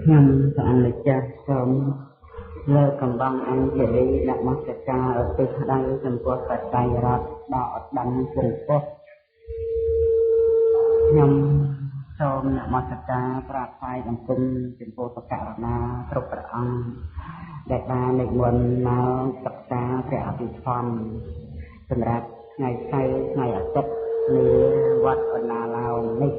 ខ្ញុំព្រះអង្គម្ចាស់សូមលើកកំបងអញ្ជលីនមស្ការឧទ្ទិសដៃចំពោះបច្ច័យរដ្ឋដ៏ឧត្តមពងពោះខ្ញុំសូមនមស្ការប្រាថ្នាបង្គំចំពោះព្រះករុណាគ្រប់ព្រះអង្គដែលបាននិមន្តមកសិក្សាព្រះអភិធម្មសម្រាប់ថ្ងៃសៅរ៍ថ្ងៃអាទិត្យនាវត្តបណ្ណាឡោមនេះ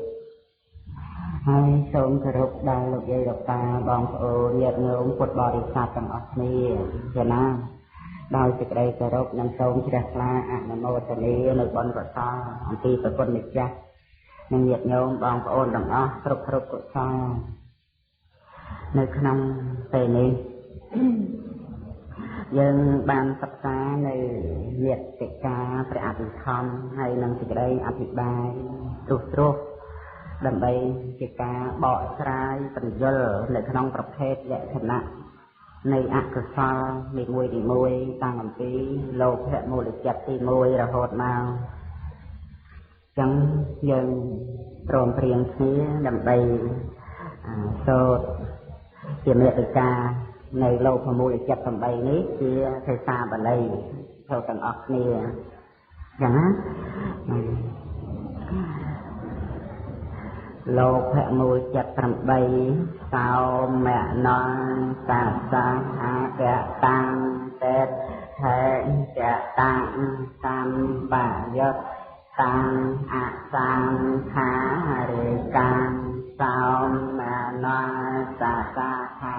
ហើយសូមគោរពដល់លោកយាយលោកតាបងប្អូនញាតិញោមពុទ្ធបរិស័ទទាំងអស់គ្នាចាណាដោយសេចក្តីគោរពនិងសូមជ្រះថ្លាអនុមោទនានៅបុណ្យកុសលអំពីព្រះគុណម្ចាស់និងញាតិញោមបងប្អូនទាំងអស់គ្រប់គ្រប់កុសលនៅក្នុងពេលនេះយើងបានសិក្សានៅញាតិកាព្រះអភិធម្មហើយនិងសេចក្តីអភិបាលទ្រុសទ្រុសដើម្បីជាការបកស្រាយបញ្យលនៅក្នុងប្រភេទលក្ខណៈនៃអកុសលនីមួយនីមួយតាំងអំពីលោភៈមូលចិត្តទី1រហូតមកចឹងយើងព្រមព្រៀងគ្នាដើម្បីសូត្រជាមេតិកានៅលោភមូលចិត្ត8នេះជាភាសាបាលីចូលទាំងអស់គ្នាចឹងណាលោភៈមូលចិត្ត8សោមនសាសាហៈតាំងតេហេចតាំងសម្បាយតតាំងអសង្ខារិកាំសោមនសាសាហៈ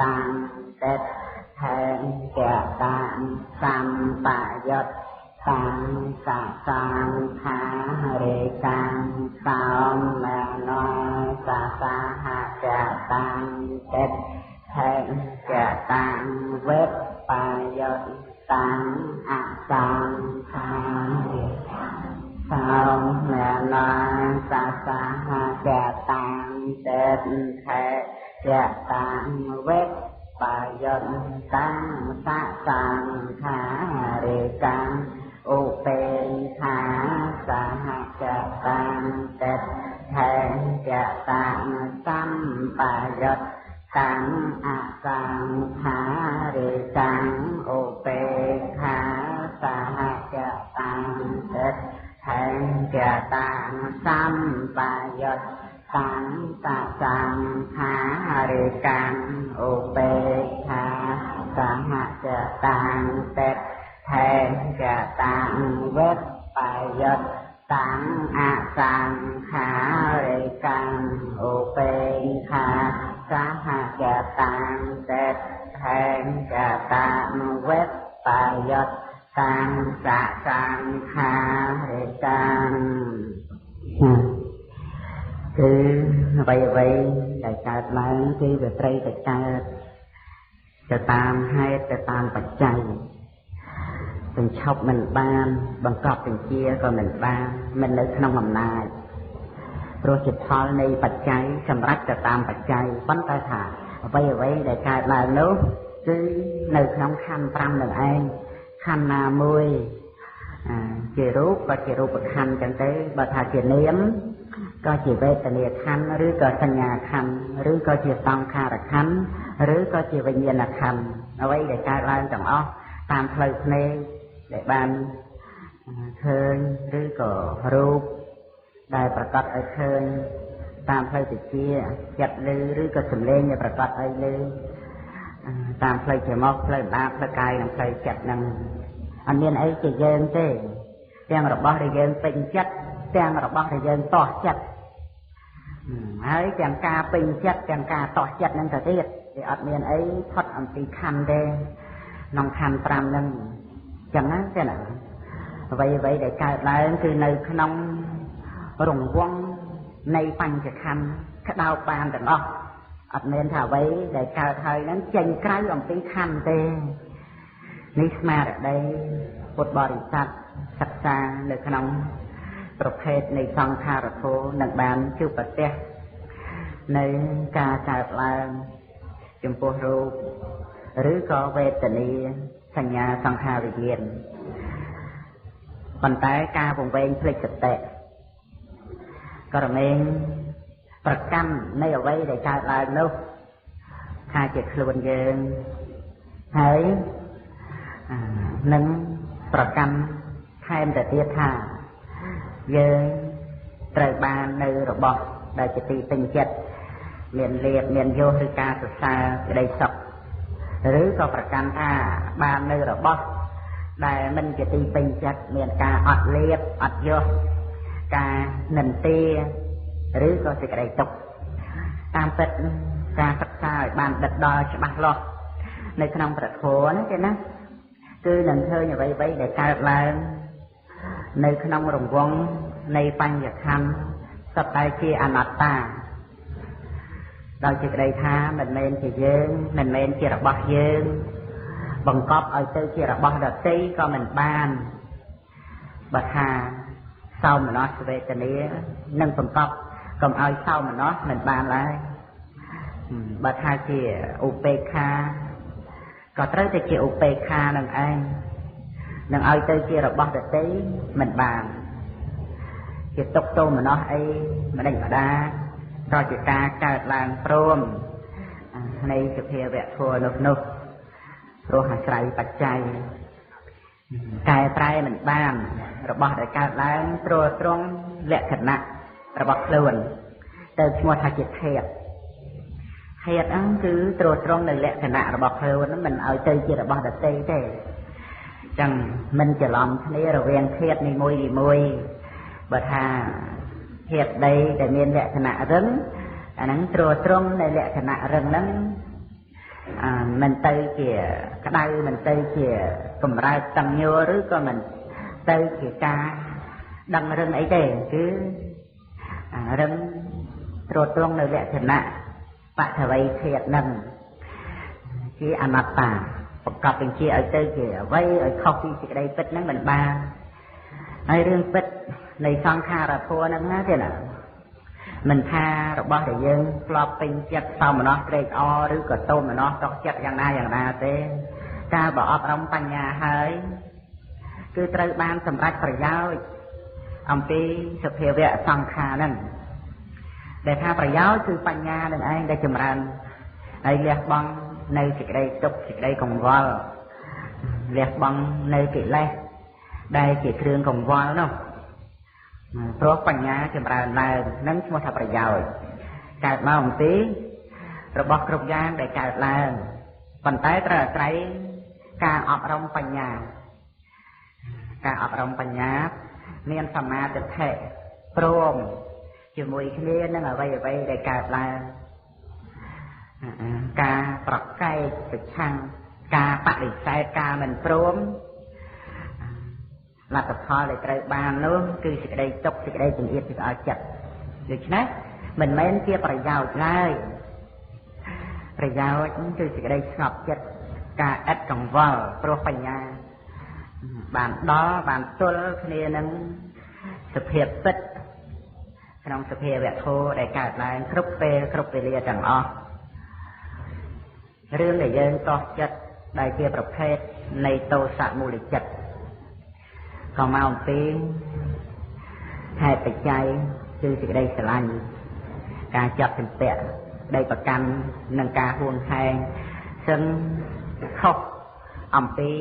តាំងតេហេចតាំងសម្បាយតតាំងសាសង្ខារិកាំសោមនសាសាហៈតាំងតេហេចតាំងវេបាយតតាំងអសង្ខារិកាំសោមនសាសាហៈតាំងតេហេចតាំងវេបាយតតាំងសាសង្ខារិកាំឧបេខាសហចតាំងតេហេចតាំងសម្បាយតតាំងអសង្ខារិកាំឧបេខាសហចតាំងតេហេចតាំងសម្បាយតតាំងសង្ខារិកាំឧបេខាសហចតាំងតេហេចតាំងវេបាយតតាំងអសង្ខារិកាំឧបេខាសហចតាំងតេហេចតាំងវេបាយតតាំងសង្ខារិកាំគឺអ្វីអ្វីដែលកើតឡើងគឺវាត្រូវតែកើតទៅតាមហេតុទៅតាមបច្ច័យបញ្ឈប់មិនបានបង្កប់បញ្ជាក៏មិនបានមិននៅក្នុងអំណាចព្រោះជាផលនៃបច្ច័យសម្រាប់ទៅតាមបច្ច័យប៉ុន្តែថាអ្វីអ្វីដែលកើតឡើងនោះគឺនៅក្នុងខណ្ឌ5នឹងឯងខណ្ឌណាមួយជារូបក៏ជារូបខណ្ឌចឹងទៅបើថាជានាមក៏ជាវេទនាខណ្ឌឬក៏សញ្ញាខណ្ឌឬក៏ជាសង្ខារខណ្ឌឬក៏ជាវិញ្ញាណខណ្ឌអ្វីដែលកើតឡើងទាំងអស់តាមផ្លូវភ្នែកដែលបានឃើញឬក៏រូបដែលប្រកាសឲ្យឃើញតាមផ្លូវតិចចិត្តឮឬក៏សំឡេងដែលប្រកាសឲ្យឮតាមផ្លូវច្រមុះផ្លូវបាផ្លូវកាយនិងផ្លូវចិត្តនឹងអត់មានអីជាយើងទេទាំងរបស់ដែលយើងពេញចិត្តទាំងរបស់ដែលយើងតោះចិត្តហើយទាំងការពេញចិត្តទាំងការតោះចិត្តនឹងទៅទៀតវាអត់មានអីផុតអំពីខណ្ឌទេក្នុងខណ្ឌ5ហ្នឹងចឹងណាទេណាអ្វីអ្វីដែលកើតឡើងគឺនៅក្នុងរង្វង់នៃបញ្ចខណ្ឌក្តោបបានទាំងអស់អត់មានថាអ្វីដែលកើតហើយហ្នឹងចេញក្រៅអំពីខណ្ឌទេនេះស្មារតីពុទ្ធបរិស័ទសិក្សានៅក្នុងប្រភេទនៃសង្ខារធម៌នឹងបានជួបប្រទះនៅការកើតឡើងចំពោះរូបឬក៏វេទនាសញ្ញាសង្ខារវិញ្ញាណប៉ុន្តែការវង្វេងភ្លេចសតិក៏រមែងប្រកាន់នៃអ្វីដែលកើតឡើងនោះ ថាជាខ្លួនយើងហើយនឹងប្រកាន់ថែមទៅទៀតថាយើងត្រូវបាននៅរបស់ដែលជាទីពេញចិត្តមានលាភមានយសឬការសរសើរក្តីសុខឬក៏ប្រកាន់ថាបាននៅរបស់ដែលមិនជាទីពេញចិត្តមានការអត់លាភអត់យសការនិន្ទាឬក៏សេចក្តីទុក្ខតាមពិតការសិក្សាឲ្យបានដិតដល់ច្បាស់លាស់នៅក្នុងព្រះធម៌ហ្នឹងទេណាគឺនឹងឃើញអ្វីៗដែលកើតឡើងនៅក្នុងរង្វង់នៃបញ្ញខណ្ឌសុទ្ធតែជាអនត្តាដោយសេចក្តីថាមិនមែនជាយើងមិនមែនជារបស់យើងបង្កប់ឲ្យទៅជារបស់ដទៃក៏មិនបានបើថាសោមនស្សវេទនានឹងបង្កប់កុំឲ្យសោមនស្សមិនបានឡើយបើថាជាឧបេក្ខាក៏ត្រូវតែជាឧបេក្ខានឹងឯងនឹងឲ្យទៅជារបស់ដទៃមិនបានជាទុក្ខទោមនស្សអីម្ដេចម្ដាក៏ជាការកើតឡើងព្រមនៃសភាវៈធម៌នោះព្រោះអាស្រ័យបច្ច័យកែប្រែមិនបានរបស់ដែលកើតឡើងទ្រទ្រង់លក្ខណៈរបស់ខ្លួនទៅឈ្មោះថាជាធាតុធាតុហ្នឹងគឺទ្រទ្រង់នៅលក្ខណៈរបស់ខ្លួនហ្នឹងមិនឲ្យទៅជារបស់ដទៃទេចឹងមិនច្រឡំគ្នារវាងធាតុនីមួយនីមួយបើថាធាតុដីដែលមានលក្ខណៈរឹងអាហ្នឹងទ្រទ្រង់នៅលក្ខណៈរឹងហ្នឹងមិនទៅជាក្តៅមិនទៅជាកម្រើកតឹងញ័រឬក៏មិនទៅជាការដឹងរឹងអីទេគឺរឹងទ្រទ្រង់នៅលក្ខណៈបឋវីធាតុហ្នឹងជាអនត្តាប្រកបបញ្ជាឲ្យទៅជាអ្វីឲ្យខុសពីសេចក្តីពិតហ្នឹងមិនបានហើយរឿងពិតនៃសង្ខារធម៌ហ្នឹងណាទេណាមិនថារបស់ដែលយើងធ្លាប់ពេញចិត្តសោមនស្សត្រេកអរឬក៏ទោមនស្សតក់ចិត្តយ៉ាងណាយ៉ាងណាទេកាលបើអប់រំបញ្ញាហើយគឺត្រូវបានសម្រេចប្រយោជន៍អំពីសភាវៈសង្ខារហ្នឹងដែលថាប្រយោជន៍គឺបញ្ញានឹងឯងដែលចម្រើនហើយលះបង់នៅសេចក្តីទុក្ខសេចក្តីកង្វល់លះបង់នៅកិលេសដែលជាគ្រឿងកង្វល់នោះព្រោះបញ្ញាចម្រើនឡើងនឹងឈ្មោះថាប្រយោជន៍កើតមកអំពីរបស់គ្រប់យ៉ាងដែលកើតឡើងប៉ុន្តែត្រូវអាស្រ័យការអប់រំបញ្ញាការអប់រំបញ្ញាមានសមាធិព្រមជាមួយគ្នានឹងអ្វីអ្វីដែលកើតឡើងការប្រកែកប្រឆាំងការបដិសេធការមិនព្រមលទ្ធផលដែលត្រូវបាននោះគឺសេចក្តីទុក្ខសេចក្តីចង្អៀតចង្អល់ចិត្តដូច្នេះមិនមែនជាប្រយោជន៍ឡើយប្រយោជន៍គឺសេចក្តីស្ងប់ចិត្តការឥតកង្វល់ព្រោះបញ្ញាបានដល់បានទល់គ្នានឹងសភាពពិតក្នុងសភាវៈធម៌ដែលកើតឡើងគ្រប់ពេលគ្រប់វេលាទាំងអស់រឿងដែលយើងតោះចិត្តដែលជាប្រភេទនៃទោសៈមូលចិត្តក៏មកអំពីហេតុបច្ច័យគឺសេចក្តីស្រឡាញ់ការចាប់ជំពាក់ដីប្រកាន់និងការហួងហែងសឹងខុសអំពី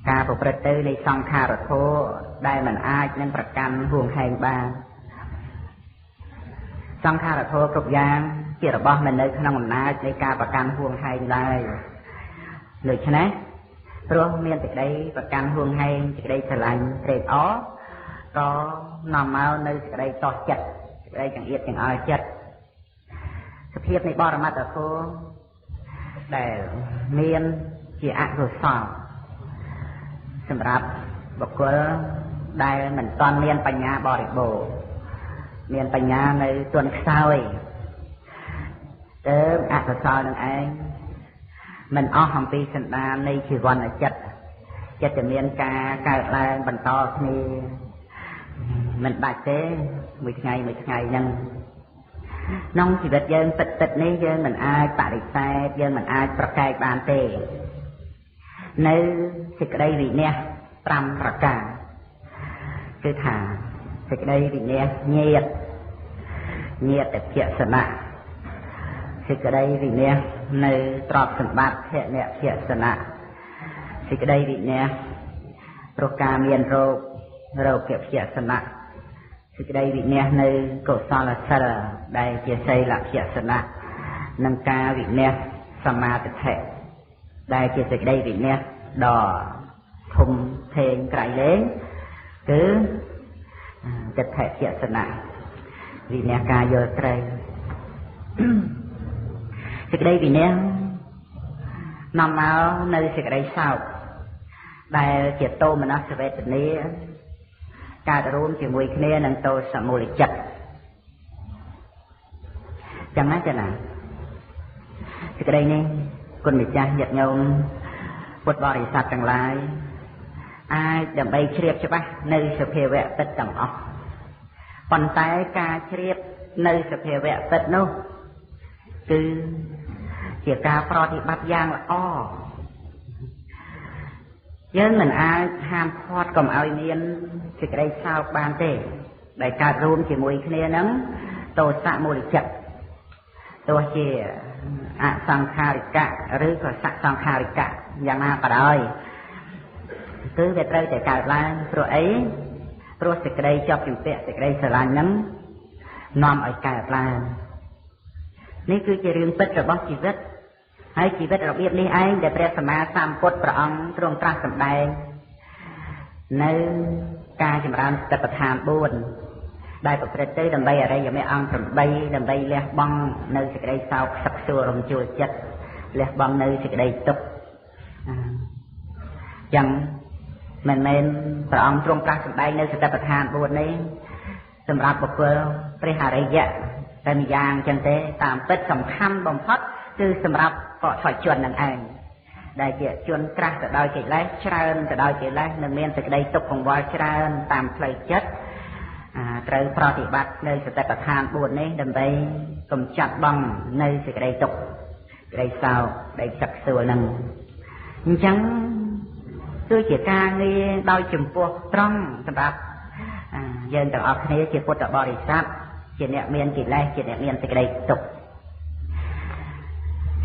ការប្រព្រឹត្តទៅនៃសង្ខារធម៌ដែលមិនអាចនឹងប្រកាន់ហួងហែងបានសង្ខារធម៌គ្រប់យ៉ាងជារបស់មិននៅក្នុងអំណាចនៃការប្រកាន់ហួងហែងឡើយដូច្នេះព្រោះមានសេចក្តីប្រកាន់ហួងហែងសេចក្តីស្រឡាញ់ត្រេកអរក៏នាំមកនៅសេចក្តីតោះចិត្តសេចក្តីចង្អៀតចង្អល់ចិត្តសភាពនៃបរមត្តធម៌ដែលមានជាអកុសលសម្រាប់បុគ្គលដែលមិនទាន់មានបញ្ញាបរិបូរណ៍មានបញ្ញានៅទន់ខ្សោយទៅអកុសលនឹងឯងមិនអស់អំពីសន្តាននៃជីវនចិត្តចិត្តจะមានការកើតឡើងបន្តគ្នាមិនដាច់ទេមួយថ្ងៃមួយថ្ងៃហ្នឹងក្នុងជីវិតយើងពិតៗនេះយើងមិនអាចបដិសេធយើងមិនអាចប្រកែកបានទេនៅសេចក្តីវិន័យ5ប្រការគឺថាសេចក្តីវិន័យញាតញាតភសនៈ សេចក្តីវិន័យនៅទ្រព្យសម្បត្តិភនៈភសនៈសេចក្តីវិន័យព្រោះការមានរោគរោគភសនៈសេចក្តីវិន័យនៅកុសលសិលដែលជាសីលភសនៈនិងការវិន័យសមាទិដ្ឋិដែលជាសេចក្តីវិន័យដ៏ធំធេងក្រៃលែងគឺទិដ្ឋិភសនៈវិន័យការយល់ត្រូវសេចក្តីវិន័យនាំមកនៅសេចក្តីសោកដែលជាទោមនស្សវេទនាកើតរួមជាមួយគ្នានឹងទោសមូលចិត្តចឹងណាចាណាសេចក្តីនេះគុណម្ចាស់ញាតិញោមពុទ្ធបរិស័ទទាំងឡាយអាចដើម្បីជ្រាបច្បាស់នៅសភាវៈពិតទាំងអស់ប៉ុន្តែការជ្រាបនៅសភាវៈពិតនោះគឺជាការប្រតិបត្តិយ៉ាងល្អយើងមិនអាចហាមឃាត់កុំឲ្យមានសេចក្តីសោកបានទេដែលកើតរួមជាមួយគ្នានឹងទោសៈមូលចិត្តទោះជាអសង្ខារិកៈឬក៏សសង្ខារិកៈយ៉ាងណាក៏ដោយគឺវាត្រូវតែកើតឡើងព្រោះអីព្រោះសេចក្តីជាប់ជំពាក់សេចក្តីស្រឡាញ់ហ្នឹងនាំឲ្យកើតឡើងនេះគឺជារឿងពិតរបស់ជីវិតហើយជីវិតរបៀបនេះឯងដែលព្រះសម្មាសម្ពុទ្ធព្រះអង្គទ្រង់ត្រាស់សម្ដែងនៅការចម្រើនសតិប្បដ្ឋាន4ដែលប្រព្រឹត្តទៅដើម្បីអរិយមគ្គអង្គ8ដើម្បីលះបង់នៅសេចក្តីសោកសឹកសួររំជួលចិត្តលះបង់នៅសេចក្តីទុក្ខចឹងមិនមែនព្រះអង្គទ្រង់ត្រាស់សម្ដែងនៅសតិប្បដ្ឋាន4នេះសម្រាប់បុគ្គលព្រះអរិយៈតែម្យ៉ាងចឹងទេតាមពិតសំខាន់បំផុតគឺសម្រាប់បរិសុទ្ធជននឹងឯងដែលជាជនក្រាស់ទៅដោយកិលេសច្រើនទៅដោយកិលេសនិងមានសេចក្តីទុក្ខកង្វល់ច្រើនតាមផ្លូវចិត្តត្រូវប្រតិបត្តិនៅសតិប្បដ្ឋាន4នេះដើម្បីកម្ចាត់បងនៅសេចក្តីទុក្ខក្តីសោកក្តីសឹកសួលនឹងអញ្ចឹងគឺជាការងារដោយចំពោះត្រង់សម្រាប់យើងទាំងអស់គ្នាជាពុទ្ធបរិស័ទជាអ្នកមានកិលេសជាអ្នកមានសេចក្តីទុក្ខ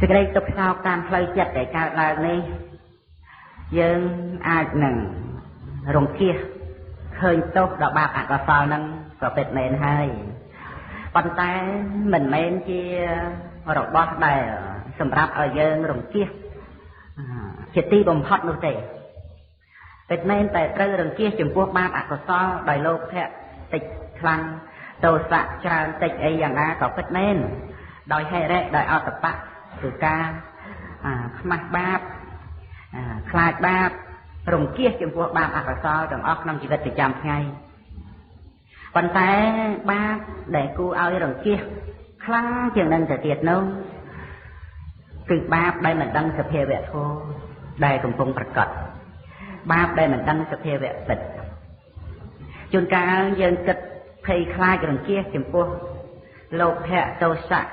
សេចក្តីទុក្ខសោកតាមផ្លូវចិត្តដែលកើតឡើងនេះយើងអាចនឹងរង្គៀសឃើញទោសដល់បាបអកុសលនឹងក៏ពិតមែនហើយប៉ុន្តែមិនមែនជារបស់ដែលសម្រាប់ឲ្យយើងរង្គៀសជាទីបំផុតនោះទេពិតមែនតែត្រូវរង្គៀសចំពោះបាបអកុសលដោយលោភៈតិចខ្លាំងទោសៈច្រើនតិចអីយ៉ាងណាក៏ពិតមែនដោយហិរិដោយអតបៈគឺការខ្មាស់បាបខ្លាចបាបរង្គៀសចំពោះបាបអកុសលទាំងអស់ក្នុងជីវិតប្រចាំថ្ងៃប៉ុន្តែបាបដែលគួរឲ្យរង្គៀសខ្លាំងជាងនឹងទៅទៀតនោះគឺបាបដែលមិនដឹងសភាវៈធម៌ដែលកំពុងប្រកបបាបដែលមិនដឹងសភាវៈពិតជួនកាលយើងគិតភ័យខ្លាចរង្គៀសចំពោះលោភៈទោសៈ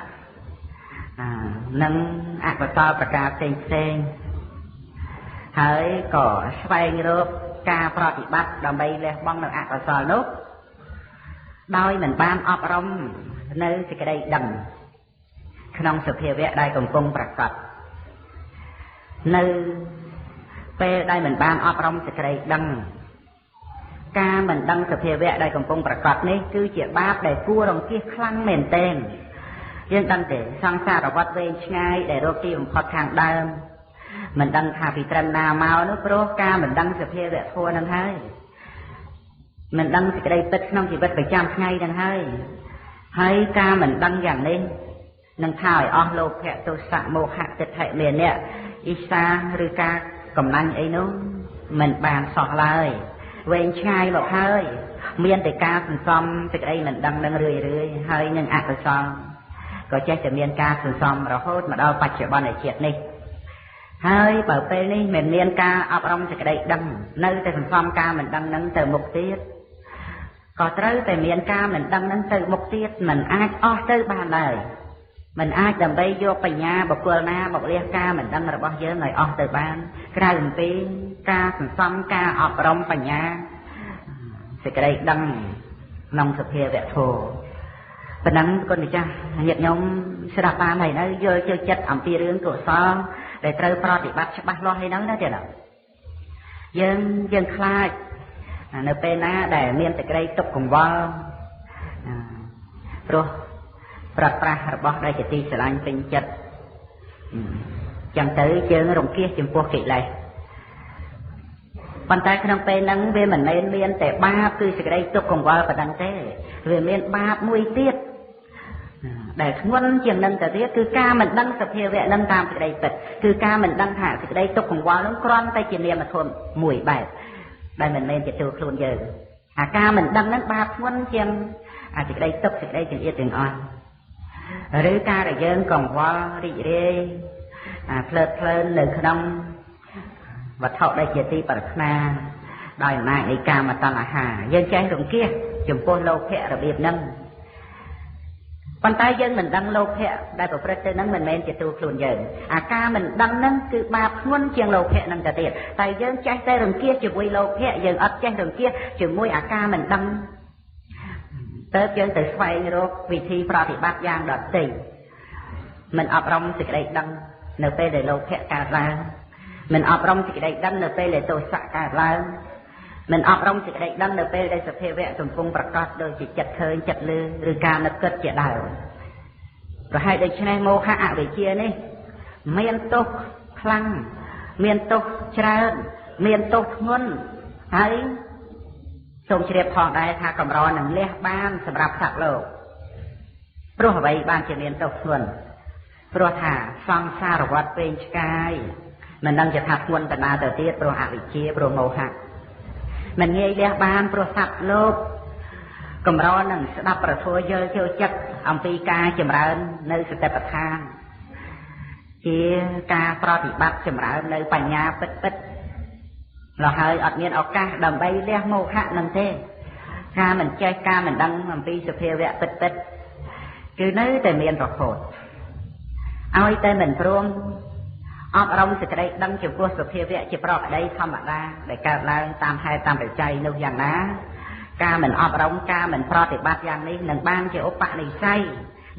និងអកុសលប្រការផ្សេងផ្សេងហើយក៏ស្វែងរកការប្រតិបត្តិដើម្បីលះបង់នៅអកុសលនោះដោយមិនបានអប់រំនៅសេចក្តីដឹងក្នុងសភាវៈដែលកំពុងប្រកបនៅពេលដែលមិនបានអប់រំសេចក្តីដឹងការមិនដឹងសភាវៈដែលកំពុងប្រកបនេះគឺជាបាបដែលគួររង្គៀសខ្លាំងមែនទែនយើងដឹងទេសង្សារវដ្តវែងឆ្ងាយដែលរកទីបំផុតខាងដើមមិនដឹងថាពីត្រឹមណាមកនោះព្រោះការមិនដឹងសភាវៈធម៌នឹងហើយមិនដឹងសេចក្តីពិតក្នុងជីវិតប្រចាំថ្ងៃនឹងហើយហើយការមិនដឹងយ៉ាងនេះនឹងថាឲ្យអស់លោភៈទោសៈមោហៈទិដ្ឋិមានៈអ៊ីសាឬការកំណាញ់អីនោះមិនបានសោះឡើយវែងឆ្ងាយមកហើយមានតែការសន្សំសេចក្តីមិនដឹងនឹងរឿយរឿយហើយនឹងអកុសលក៏ចេះតែមានការសន្សំរហូតមកដល់បច្ចុប្បន្នជាតិនេះហើយបើពេលនេះមិនមានការអប់រំសេចក្តីដឹងនៅតែសន្សំការមិនដឹងនឹងទៅមុខទៀតក៏ត្រូវតែមានការមិនដឹងនឹងទៅមុខទៀតមិនអាចអស់ទៅបានឡើយមិនអាចដើម្បីយកបញ្ញាបុគ្គលណាមកលះការមិនដឹងរបស់យើងឲ្យអស់ទៅបានក្រៅអំពីការសន្សំការអប់រំបញ្ញាសេចក្តីដឹងក្នុងសភាវៈធម៌ ប៉ុណ្ណឹងគុណម្ចាស់ញាតិញោមស្ដាប់បានហើយនៅយល់ជឿចិត្តអំពីរឿងកុសលដែលត្រូវប្រតិបត្តិច្បាស់លាស់ហើយហ្នឹងណាទៀតយើងខ្លាចនៅពេលណាដែលមានសេចក្តីទុក្ខកង្វល់ព្រោះប្រត់ប្រាស់របស់ដែលជាទីស្រឡាញ់ពេញចិត្តចឹងទៅយើងរង្គៀសចំពោះកិលេសប៉ុន្តែក្នុងពេលហ្នឹងវាមិនមែនមានតែបាបគឺសេចក្តីទុក្ខកង្វល់ប៉ុណ្ណឹងទេវាមានបាបមួយទៀតដែលធ្ងន់ជាងនឹងទៅទៀតគឺការមិនដឹងសភាវៈនឹងតាមសេចក្តីពិតគឺការមិនដឹងថាសេចក្តីទុក្ខកង្វល់នោះគ្រាន់តែជានាមធម៌មួយបែបដែលមិនមែនជាតួខ្លួនយើងអាការមិនដឹងហ្នឹងបាបធ្ងន់ជាងអាសេចក្តីទុក្ខសេចក្តីចង្អៀតទាំងអស់ឬការដែលយើងកង្វល់រីករាយអាភ្លើតភ្លើននៅក្នុងវត្ថុដែលជាទីប្រាថ្នាដោយអំណាចនៃកាមតណ្ហាយើងចេះរង្គៀសចំពោះលោភៈរបៀបហ្នឹងប៉ុន្តែយើងមិនដឹងលោភៈដែលប្រព្រឹត្តទៅហ្នឹងមិនមែនជាតួខ្លួនយើងអាការមិនដឹងហ្នឹងគឺបាបធ្ងន់ជាងលោភៈហ្នឹងទៅទៀតតែយើងចេះតែរង្គៀសជាមួយលោភៈយើងអត់ចេះរង្គៀសជាមួយអាការមិនដឹងទៅយើងទៅស្វែងរកវិធីប្រតិបត្តិយ៉ាងដទៃមិនអប់រំសេចក្តីដឹងនៅពេលដែលលោភៈកើតឡើងមិនអប់រំសេចក្តីដឹងនៅពេលដែលទោសៈកើតឡើងមិនអប់រំសេចក្តីដឹងនៅពេលដែលសភាវៈកំពុងប្រកាសដូចជាចិត្តឃើញចិត្តឮឬការនឹកគិតជាដើមប្រហែលដូច្នេះមោហៈអវិជ្ជានេះមានទោសខ្លាំងមានទោសច្រើនមានទោសធ្ងន់ហើយសូមជ្រាបផងដែរថាកម្រនឹងលះបានសម្រាប់សត្វលោកព្រោះអ្វីបានជាមានទោសធ្ងន់ព្រោះថាសង្សារវដ្តពេញឆ្កាយមិនដឹងจะថាធ្ងន់តាណាទៅទៀតព្រោះអវិជ្ជាព្រោះមោហៈមិនងាយលះបានព្រោះសត្វលោកកម្រនឹងស្ដាប់ប្រធัวយល់ចូលចិត្តអំពីការចម្រើននៅសតិប្បដ្ឋានជាការប្រតិបត្តិចម្រើននៅបញ្ញាពិតពិតលហើយអត់មានឱកាសដើម្បីលះមោហៈនឹងទេការមិនចេះការមិនដឹងអំពីសភាវៈពិតពិតគឺនៅតែមានរហូតឲ្យតែមិនព្រមអប់រំសេចក្តីដឹងចំពោះសភាវៈជាប្រក្តីធម្មតាដែលកើតឡើងតាមហេតុតាមបច្ច័យនោះយ៉ាងណាការមិនអប់រំការមិនប្រតិបត្តិយ៉ាងនេះនឹងបានជាឧបនិស្ស័យ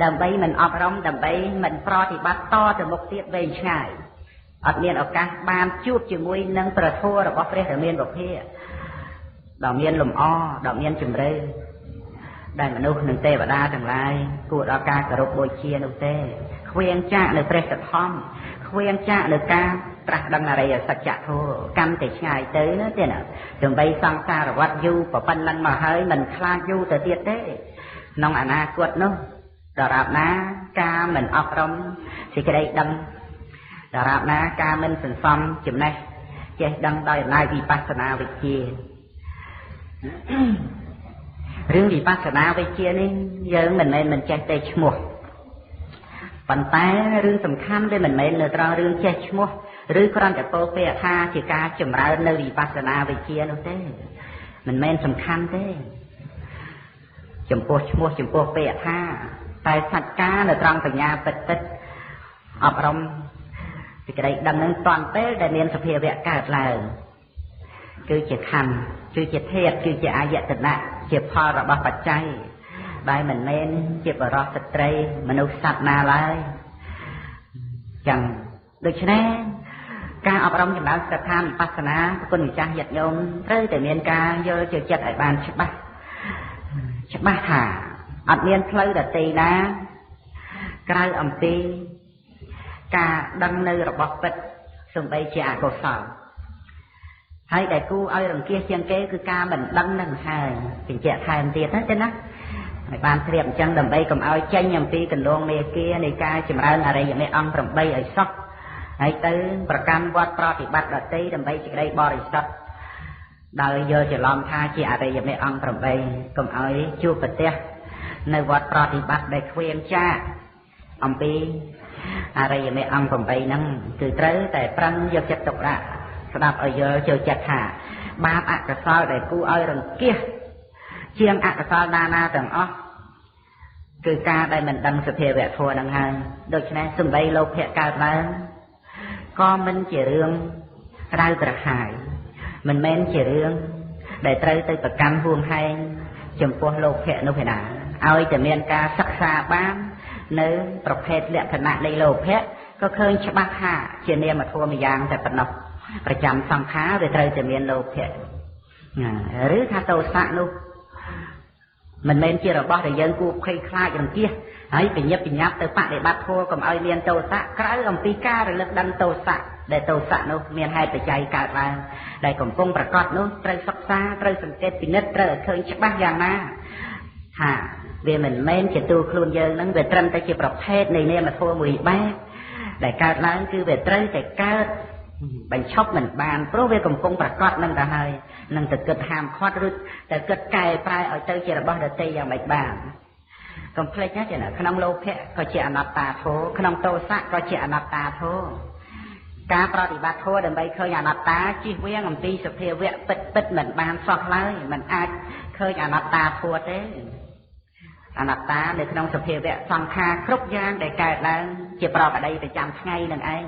ដើម្បីមិនអប់រំដើម្បីមិនប្រតិបត្តិតទៅមុខទៀតវែងឆ្ងាយអត់មានឱកាសបានជួបជាមួយនឹងព្រះធម៌របស់ព្រះរាមាវិភាដ៏មានលំអដ៏មានជម្រៅដែលមនុស្សនិងទេវតាទាំងឡាយគួរដល់ការគោរពបូជានោះទេខ្វៀងចាកនៅព្រះសទ្ធំខ្វៀងចាកនៅការត្រាស់ដឹងអរិយសច្ចធម៌កាន់តែឆ្ងាយទៅណាទេណាដើម្បីសង្សារវដ្តយូរប៉ុណ្ណឹងមកហើយមិនខ្លាចយូរទៅទៀតទេក្នុងអនាគតនោះដរាបណាការមិនអប់រំសេចក្តីដឹងដរាបណាការមិនសន្សំចំណេះចេះដឹងដោយអំណាចវិបស្សនាវិជ្ជារឿងវិបស្សនាវិជ្ជានេះយើងមិនមែនមិនចេះតែឈ្មោះប៉ុន្តែរឿងសំខាន់វាមិនមែននៅត្រង់រឿងចេះឈ្មោះឬគ្រាន់តែពោលពាក្យថាជាការចម្រើននៅវិបស្សនាវិជ្ជានោះទេមិនមែនសំខាន់ទេចំពោះឈ្មោះចំពោះពាក្យថាតែសត្វការនៅត្រង់បញ្ញាពិតពិតអប់រំសេចក្តីដឹងនឹងតាន់ពេលដែលមានសភាវៈកើតឡើងគឺជាខណ្ឌគឺជាធាតុគឺជាអាយតនៈជាផលរបស់បច្ច័យដែលមិនមែនជាបរិសុទ្ធស្ត្រីមនុស្សសត្វណាឡើយចឹងដូច្នេះការអប់រំចម្រើនសតិប្បដ្ឋានវិបស្សនាគុណម្ចាស់ញាតិញោមត្រូវតែមានការយល់ជឿចិត្តឲ្យបានច្បាស់ច្បាស់ថាអត់មានផ្លូវដទៃណាក្រៅអំពីការដឹងនៅរបស់ពិតសំបីជាអកុសលហើយដែលគូឲ្យរង្គៀសជាងគេគឺការមិនដឹងនឹងហើយបញ្ជាក់ថែមទៀតណាទេណាឲ្យបានជ្រាបអញ្ចឹងដើម្បីកុំឲ្យចេញអំពីកន្លងមេគានៃការចម្រើនអរិយមគ្គអង្គ8ឲ្យសោះហើយទៅប្រកាន់វត្តប្រតិបត្តិដទៃដើម្បីសេចក្តីបរិសុទ្ធដោយយល់ច្រឡំថាជាអរិយមគ្គអង្គ8កុំឲ្យជួបប្រទះនៅវត្តប្រតិបត្តិដែលខ្វៀងចាកអំពីអរិយមគ្គអង្គ8ហ្នឹងគឺត្រូវតែប្រឹងយកចិត្តទុកដាក់ស្ដាប់ឲ្យយល់ចូលចិត្តថាបាបអកុសលដែលគួរឲ្យរង្គៀសជាងអកុសលណាណាទាំងអស់គឺការដែលមិនដឹងសភាវៈធម៌ហ្នឹងហើយដូច្នេះសំបីលោភៈកើតឡើងក៏មិនជារឿងក្តៅក្រហាយមិនមែនជារឿងដែលត្រូវទៅប្រកាន់ហួងហែងចំពោះលោភៈនោះឯណា ឲ្យតែមានការសិក្សាបាននៅប្រភេទលក្ខណៈនៃលោភៈក៏ឃើញច្បាស់ថាជានាមធម៌ម្យ៉ាងតែប៉ុណ្ណោះប្រចាំសង្ខារវាត្រូវតែមានលោភៈឬថាទោសៈនោះមិនមែនជារបស់ដែលយើងគួរភ័យខ្លាចរង្គៀសហើយពញាប់ពញាប់ទៅបដិបត្តិធម៌កុំឲ្យមានទោសៈក្រៅអំពីការរលឹកដឹងទោសៈដែលទោសៈនោះមានហេតុបច្ច័យកើតឡើងដែលកំពុងប្រកបនោះត្រូវសិក្សាត្រូវសង្កេតពិនិត្យត្រូវឲ្យឃើញច្បាស់យ៉ាងណាថាវាមិនមែនជាតួខ្លួនយើងនឹងវាត្រឹមតែជាប្រភេទនៃនាមធម៌មួយបែបដែលកើតឡើងគឺវាត្រូវតែកើតបញ្ឈប់មិនបានព្រោះវាកំពុងប្រកបនឹងទៅហើយនឹងទៅគិតហាមឃាត់ឬទៅគិតកែប្រែឲ្យទៅជារបស់ដទៃយ៉ាងម៉េចបានកុំភ្លេចណាចាក្នុងលោភៈក៏ជាអនត្តាធម៌ក្នុងទោសៈក៏ជាអនត្តាធម៌ការប្រតិបត្តិធម៌ដើម្បីឃើញអនត្តាជិះវៀងអំពីសភាវៈពិតពិតមិនបានសោះឡើយមិនអាចឃើញអនត្តាធម៌ទេអនត្តានៅក្នុងសភាវៈសង្ខារគ្រប់យ៉ាងដែលកើតឡើងជាប្រកដីប្រចាំថ្ងៃនឹងឯង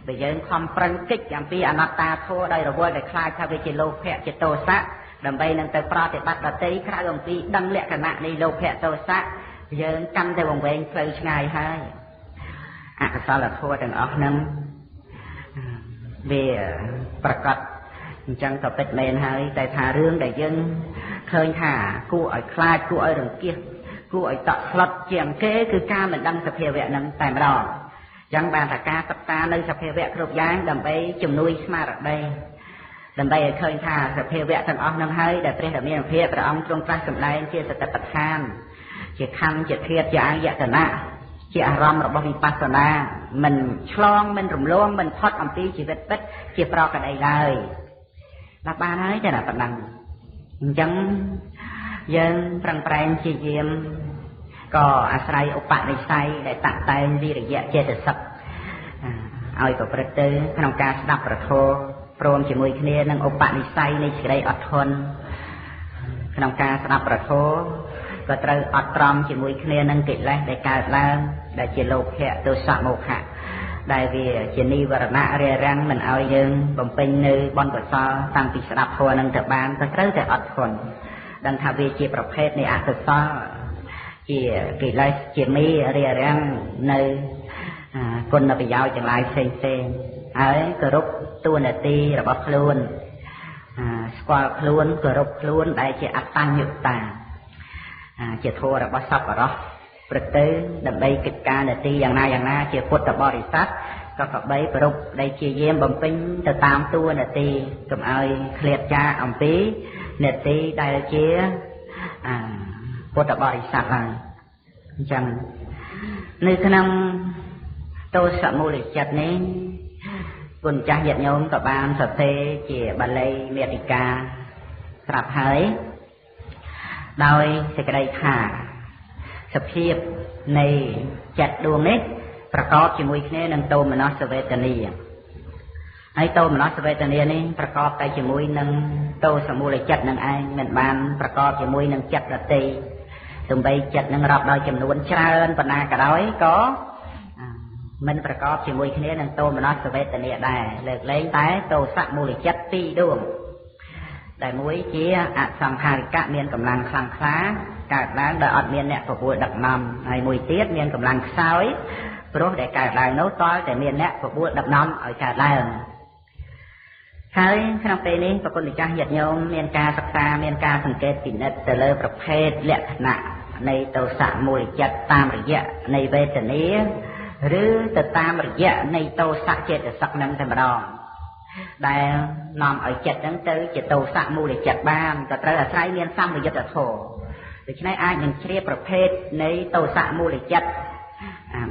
បើយើងខំប្រឹងគិតអំពីអនត្តាធម៌ដោយរវល់តែខ្លាចថាវាជាលោភៈជាទោសៈដើម្បីនឹងទៅប្រតិបត្តិដទៃក្រៅអំពីដឹងលក្ខណៈនៃលោភៈទោសៈយើងកាន់តែវង្វេងផ្លូវឆ្ងាយហើយអកុសលធម៌ទាំងអស់ហ្នឹងវាប្រកបអញ្ចឹងក៏ពិតមែនហើយតែថារឿងដែលយើងឃើញថាគួរឲ្យខ្លាចគួរឲ្យរង្គៀសគួរឲ្យតក់ស្លុតជាងគេគឺការមិនដឹងសភាវៈហ្នឹងតែម្ដងចឹងបានថាការសិក្សានៅសភាវៈគ្រប់យ៉ាងដើម្បីជំនួយស្មារតីដើម្បីឲ្យឃើញថាសភាវៈទាំងអស់នឹងហើយដែលព្រះរាមាភិព្រះអង្គទ្រង់ត្រាស់សម្ដែងជាសតិប្បដ្ឋានជាខណ្ឌជាធាតុជាអាយតនៈជាអារម្មណ៍របស់វិបស្សនាមិនឆ្លងមិនរំលងមិនផុតអំពីជីវិតពិតជាប្រកដីឡើយដល់បានហើយតែប៉ុណ្ណឹងអញ្ចឹងយើងប្រឹងប្រែងព្យាយាមក៏អាស្រ័យឧបនិស្ស័យដែលតាក់តែងវិរិយៈចេតសិកឲ្យប្រព្រឹត្តទៅក្នុងការស្ដាប់ប្រធមព្រមជាមួយគ្នានឹងឧបនិស្ស័យនៃសេចក្តីអត់ធន់ក្នុងការស្ដាប់ប្រធមក៏ត្រូវអត់ត្រង់ជាមួយគ្នានឹងកិលេសដែលកើតឡើងដែលជាលោភៈទោសៈមោហៈដែលវាជានិវរណៈរារាំងមិនឲ្យយើងបំពេញនៅបុណ្យកុសលតាំងពីស្ដាប់ធម៌នឹងទៅបានក៏ត្រូវតែអត់ធន់ដឹងថាវាជាប្រភេទនៃអកុសលជាកិលេសជាមេរារាំងនៅគុណប្រយោជន៍ទាំងឡាយផ្សេងផ្សេងហើយគោរពតួនាទីរបស់ខ្លួនស្គាល់ខ្លួនគោរពខ្លួនដែលជាអត្តញ្ញតាជាធម៌របស់សប្បុរសព្រឹកទៅដើម្បីកិច្ចការនាទីយ៉ាងណាយ៉ាងណាជាពុទ្ធបរិស័ទក៏កបីប្រពដែលជាយាមបំពេញទៅតាមតួនាទីកុំឲ្យឃ្លាតចាកអំពីនាទីដែលជាពុទ្ធបរិស័ទឡើយអញ្ចឹងនៅក្នុងទោសមូលចិត្តនេះគុណចាស់ញាតិញោមក៏បានសរសេរជាបាលីមាតិកាស្រាប់ហើយដោយសេចក្តីថាសភាពនៃចិត្តដួងនេះប្រកបជាមួយគ្នានឹងទោមនស្សវេទនាហើយទោមនស្សវេទនានេះប្រកបតែជាមួយនឹងទោសមូលចិត្តនឹងឯងមិនបានប្រកបជាមួយនឹងចិត្តដទៃទម្បីចិត្តនឹងរាប់ដោយចំនួនច្រើនប៉ុណ្ណាក៏ដោយក៏មិនប្រកបជាមួយគ្នានឹងទោមនស្សវេទនាដែរលើកលែងតែទោសមូលចិត្តពីរដួងដែលមួយជាអសង្ខារិកៈមានកម្លាំងខ្លាំងក្លាកើតឡើងដោយអត់មានអ្នកបបួលដឹកនាំហើយមួយទៀតមានកម្លាំងខ្សោយព្រោះដែលកើតឡើងនោះតើតែមានអ្នកបបួលដឹកនាំឲ្យកើតឡើងហើយក្នុងពេលនេះប្រគុណម្ចាស់ញាតិញោមមានការសិក្សាមានការសង្កេតពិនិត្យទៅលើប្រភេទលក្ខណៈនៃទោសៈមូលចិត្តតាមរយៈនៃវេទនាឬទៅតាមរយៈនៃទោសៈចេតសិកនឹងតែម្ដងដែលនាំឲ្យចិត្តហ្នឹងទៅជាទោសៈមូលចិត្តបានក៏ត្រូវអាស្រ័យមានសម្បយុទ្ធធម៌ដូច្នេះអាចនឹងជ្រាបប្រភេទនៃទោសៈមូលចិត្ត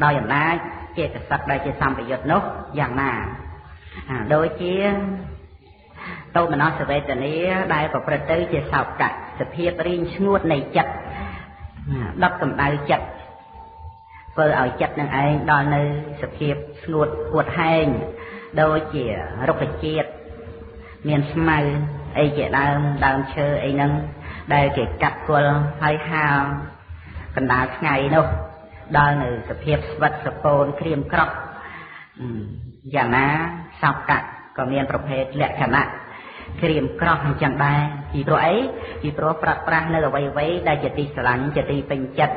ដោយអំណាចចេតសិកដែលជាសម្បយុទ្ធនោះយ៉ាងណាដូចជាទោមនស្សវេទនាដែលប្រព្រឹត្តទៅជាសោកៈសភាពរីងស្ងួតនៃចិត្តដប់កម្ដៅចិត្តធ្វើឲ្យចិត្តនឹងឯងដល់នៅសភាពស្ងួតហួតហែងដូចជារុក្ខជាតិមានស្មៅអីជាដើមដើមឈើអីហ្នឹងដែលគេកាត់គល់ហើយហាលកណ្ដាលថ្ងៃនោះដល់នៅសភាពស្វិតសពូនក្រៀមក្រោះយ៉ាងណាសោកៈក៏មានប្រភេទលក្ខណៈ ក្រៀមក្រោះអញ្ចឹងដែរពីព្រោះអីពីព្រោះប្រាត់ប្រាស់នៅអ្វីៗដែលជាទីស្រឡាញ់ជាទីពេញចិត្ត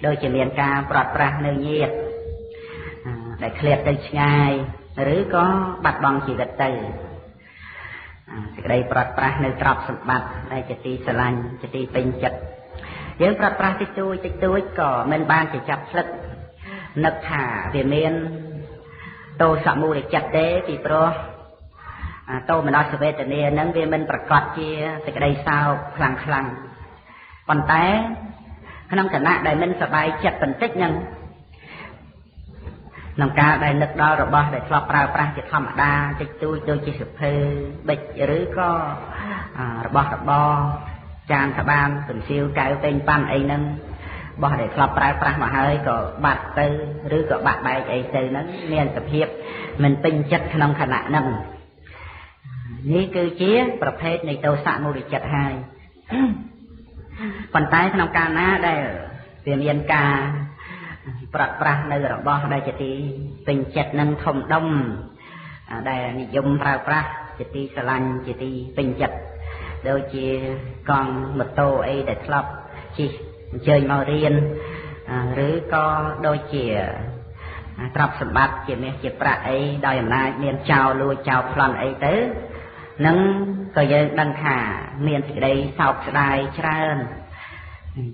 ដូចជាមានការប្រាត់ប្រាស់នៅញាតិដែលឃ្លាតទៅឆ្ងាយឬក៏បាត់បង់ជីវិតទៅសេចក្តីប្រាត់ប្រាស់នៅទ្រព្យសម្បត្តិដែលជាទីស្រឡាញ់ជាទីពេញចិត្តយើងប្រាត់ប្រាស់តិចតួចតិចតួចក៏មិនបានជាចាប់ផ្លឹកនឹកថាវាមានទោសមូលចិត្តទេពីព្រោះតោមនស្សវេទនានឹងវាមិនប្រកាសជាសេចក្តីសោកខ្លាំងខ្លាំងប៉ុន្តែក្នុងខណៈដែលមិនសប្បាយចិត្តបន្តិចនឹងក្នុងការដែលនឹកដល់របស់ដែលធ្លាប់ប្រើប្រាស់ជាធម្មតាតិចតួចដូចជាសភៅបិចឬក៏របស់របរចានក្បានកន្សៀវកែវពេញប៉ាន់អីហ្នឹងបោះដែលធ្លាប់ប្រើប្រាស់មកហើយក៏បាត់ទៅឬក៏បាក់បែកអីទៅហ្នឹងមានសភាពមិនពេញចិត្តក្នុងខណៈហ្នឹងនេះគឺជាប្រភេទនៃទោសៈមូលចិត្តហើយប៉ុន្តែក្នុងកាលណាដែលវាមានការប្រាត់ប្រាស់នៅរបស់ដែលជាទីពេញចិត្តនឹងធំដុំដែលនិយមប្រើប្រាស់ជាទីស្រឡាញ់ជាទីពេញចិត្តដូចជាកង់ម៉ូតូអីដែលធ្លាប់ជិះអញ្ជើញមករៀនឬក៏ដូចជាទ្រព្យសម្បត្តិជាមាសជាប្រាក់អីដោយអំណាចមានចោលលួចចោលប្លន់អីទៅនឹងក៏យើងដឹងថាមានសេចក្តីសោកស្ដាយច្រើន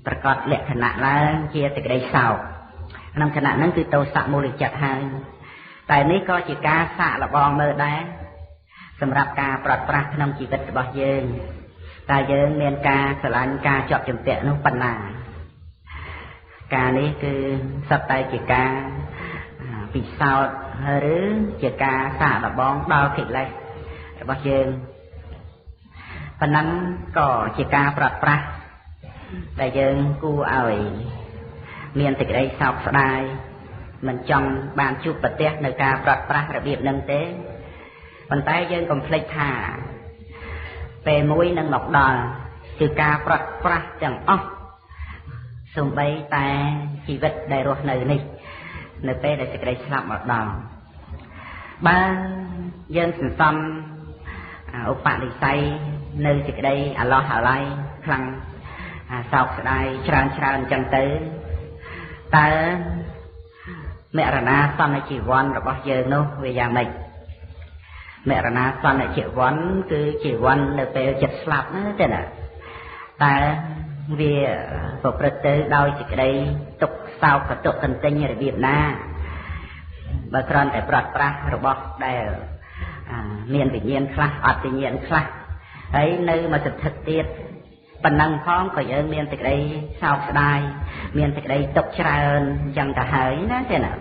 ប្រកាសលក្ខណៈឡើងជាសេចក្តីសោកក្នុងខណៈហ្នឹងគឺទោសៈមូលចិត្តហើយតែនេះក៏ជាការសាកល្បងមើលដែរសម្រាប់ការប្រត់ប្រាស់ក្នុងជីវិតរបស់យើងតើយើងមានការស្រឡាញ់ការជាប់ជំពាក់នោះប៉ុណ្ណាការនេះគឺសុទ្ធតែជាការពិសោធន៍ឬជាការសាកល្បងដល់កិលេសរបស់យើងប៉ុណ្ណឹងក៏ជាការប្រត់ប្រាស់ដែលយើងគួរឲ្យមានសេចក្តីសោកស្ដាយមិនចង់បានជួបប្រទះនៅការប្រត់ប្រាស់របៀបនឹងទេប៉ុន្តែយើងកុំភ្លេចថាពេលមួយនឹងមកដល់គឺការប្រត់ប្រាស់ទាំងអស់សូម្បីតែជីវិតដែលរស់នៅនេះនៅពេលដែលសេចក្តីស្លាប់មកដល់បើយើងសន្សំឧបនិស្ស័យនៅសេចក្តីអាឡោះអាល័យខ្លាំងសោកស្ដាយច្រើនច្រើនអញ្ចឹងទៅតើមរណាសន្នជីវ័នរបស់យើងនោះវាយ៉ាងម៉េចមរណាសន្នជីវ័នគឺជីវ័ននៅពេលចិត្តស្លាប់ណាទេណាតើវាប្រព្រឹត្តទៅដោយសេចក្តីទុក្ខសោកកតុកន្ទិញរបៀបណាបើគ្រាន់តែប្រត់ប្រាស់របស់ដែលមានវិញ្ញាណខ្លះអត់វិញ្ញាណខ្លះហើយនៅមកសន្ធឹកទៀតប៉ុណ្ណឹងផងក៏យើងមានសេចក្តីសោកស្ដាយមានសេចក្តីទុក្ខច្រើនអញ្ចឹងទៅហើយណាទេណា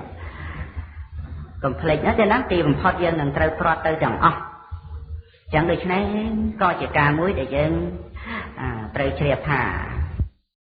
កុំភ្លេចណាទេណាទីបំផុតយើងនឹងត្រូវប្រត់ទៅទាំងអស់អញ្ចឹងដូច្នេះក៏ជាការមួយដែលយើងត្រូវជ្រាបថា